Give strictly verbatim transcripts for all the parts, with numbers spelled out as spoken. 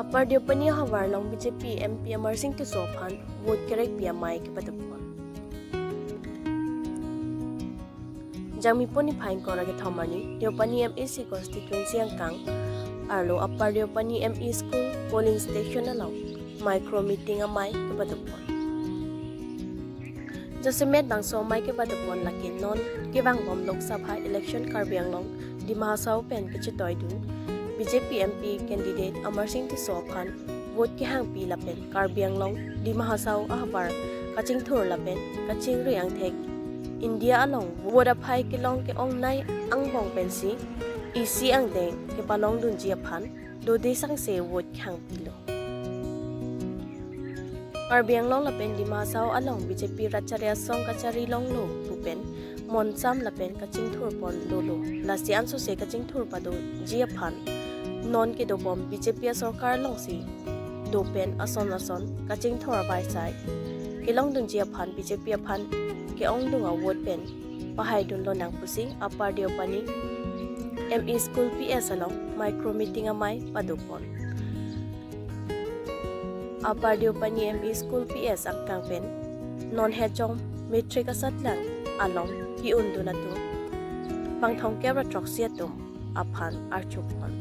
Upper Deopani ahavar along B J P M P Amarsing Tisso aphan vote kerekpi amei kepadopon. Jangmi pon niphai ingkoi ra kethom arni Deopani M A C constituency angkang arlo Upper Deopani M E School polling station along micro meeting amei kepadopon. Jasemet bangso amei kepadopon lake non kevangbom Lok Sabha election Karbi Anglong Dima Hasao pen kachetoidun B J P M P candidate Amarsing Tisso aphan vote kehangpi lapen Karbi Anglong Dima Hasao ahavar kachingthur lapen kachingri angthek India along vote aphai kelong ke-ongnei angbong pensi isi angdeng kepalongdunji aphan dode sangse vote kehangpilo. Karbi Anglong lapen Dima Hasao along B J P rat chari asong kachari longlo pu pen monsam lapen kachingthur pon lolo. Lasi ansose kachingthur padoji aphan non kedobom B J P asorkar alongsi do pen ason ason kachingthur abai sai kelongdunji aphan B J P aphan ke-ongdung a-vote pen pahaidun lonang pusi Upper Deopani M E School P S along micro meeting amei padopon. Upper Deopani M E School P S angkang pen non hechong matric asatlang along ki-undun atum bang thomkep ra throksi atum aphan archupon.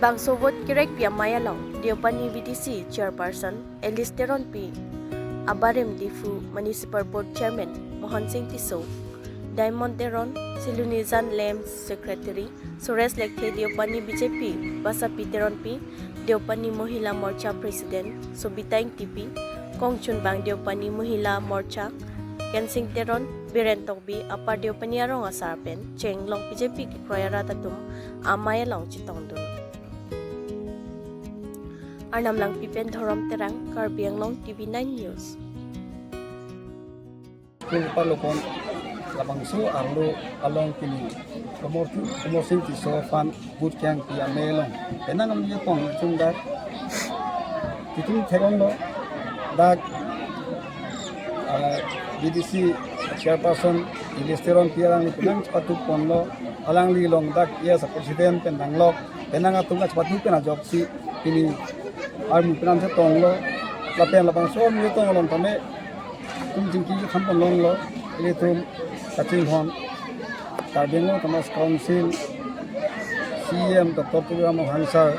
Bangso vote kerekpi amei along Deopani V D C chairperson Alice Teronpi, Abarim Diphu Municipal Board Chairman Mohan Singh Tisso, Diamond Teron, Silunijan Lamb Secretary Suresh Lekthe, Deopani B J P Basapi Teronpi, Deopani Mohila Morcha President Sobita Ingtipi, Kongchunbang Deopani Mohila Morcha Kensing Teron, Biren Tokbi, Upper Deopani arong asar pen chenglong B J P kekroi arat atum amei along chetongdun. Arnam Langpi pen Dhorom Terang, Karbi Anglong T V nine News. Kung palokon labangso arlo along pini Amarsing, Amarsing Tisso aphan vote kehangpi amei along penang amni pong chungdak itum theklonglo, dak ah, V D C chairperson Alice Teronpi alangli penang chepatu ponlo, alangli along dak yes president pen nanglok, penang atum kachepatu pen ajoksi pini armu penang chetonglo, lapen labangso armu tong along tame itum chingki ketham pon longlo, ilitum kachinghon Karbi Anglong Autonomous Council C E M Doctor Tuliram Ronghang sir,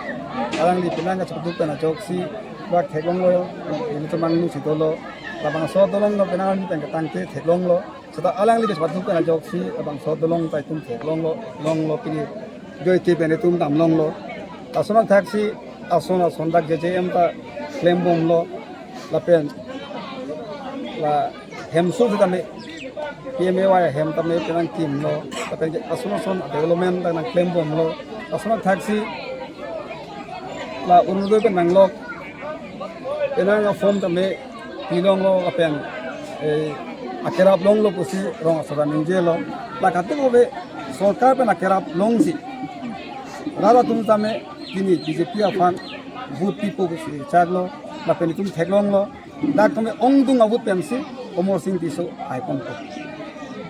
alangli penang kachepatu pen ajoksi bak theklonglo, ilitum angnu si dolo, labangso dolonglo penang arni pen ketangte theklonglo, seta alangli kachepatu pen ajoksi labangso dolong ta itum theklonglo, longlo pini joike pen itum damlonglo. Lason athaksi ason ason dak J J M ta klembomlo, lapen la hemso sitame P M A Y ahem tame penang kimlo, lapen ke ason ason development ta nangklembomlo. Lason athaksi la Orunodoi pen nanglok, penang a-form tame pilonglo, lapen eh, akerap longlo pusi rong asor aningjelo. La katup ave sorkar pen akerap longsi rat atum tame pini B J P aphan vote pipo pusi chaklo, lapen itum theklonglo, dak tame ongdung a-vote pensi Amarsing Tisso haiponpo.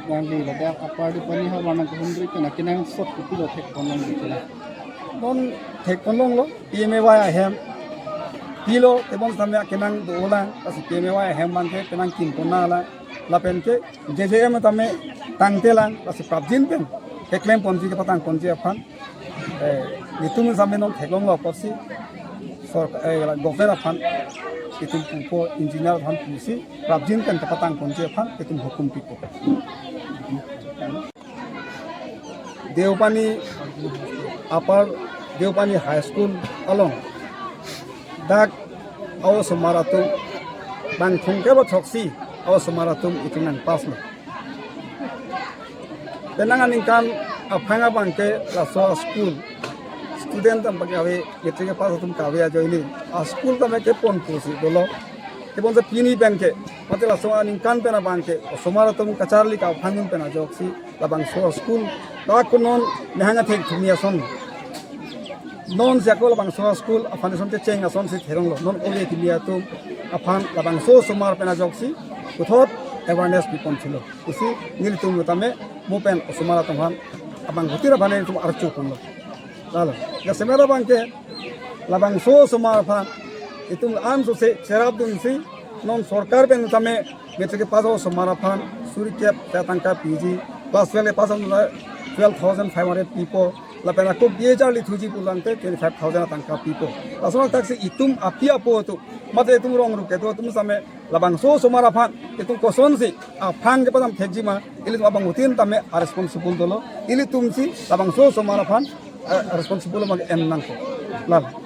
Nangli ladak Upper Deopani ahavar nangkehumri pen akenangsot kopilo thekponlong bichela? Non thekponlonglo, P M A Y ahem pilo, tebon tame akenang dolang, lasi P M A Y ahem abangke penang kimpon nanglang, lapen ke J J M tame tangtelang, lasi prapjin pen keklem ponji kepatang ponji aphan eh, itum tame non theklonglo apotsi sorkar, eh, government aphan itum pupo, engineer aphan pusi prapjin pen kepatang ponji aphan itum hukum pipo. Deopani Upper Deopani High School along dak a-osomar atum bang thomkep ra throksi a-osomar atum itum nangpasslo. Penang aningkan aphrang abangke laso a-school student atum kave, matric pass atum kave ajoine a-school tame kepon pusi dolo. Tebonsi pini penke, mate laso aningkan pen abangke osomar atum kacharli kaphanun pen ajoksi labangso a-school ta konon nehang athek thumi ason. Non si ako labangso a-school a-foundation kecheng asonsi theronglo. Non ole kimi atum aphan labangso osomar pen ajoksi puthot awareness pipon chilo pusi nelitum tame mo pen osomar atum aphan abang butir aphan nelitum archu ponlo. Lalo, jasemet abangke Labangso osomar aphan itum an sose cherapdunsi non sorkar pen tame matric pass osomar aphan suri kep ta tangka piji, class twelve pass on twelve thousand five hundred pipo, lapen ako B A charli thuji pulangte twenty five thousand tangka pipo. Lason taksi itum api apo atum, mate itum rong ruk kedo atum same labangso osomar aphan itum kosonsi aphan kepadam thekjima, ilitum abang utin tame a responsible dolo, ilitumsi labangso osomar aphan a responsible mang en nangko. Lala.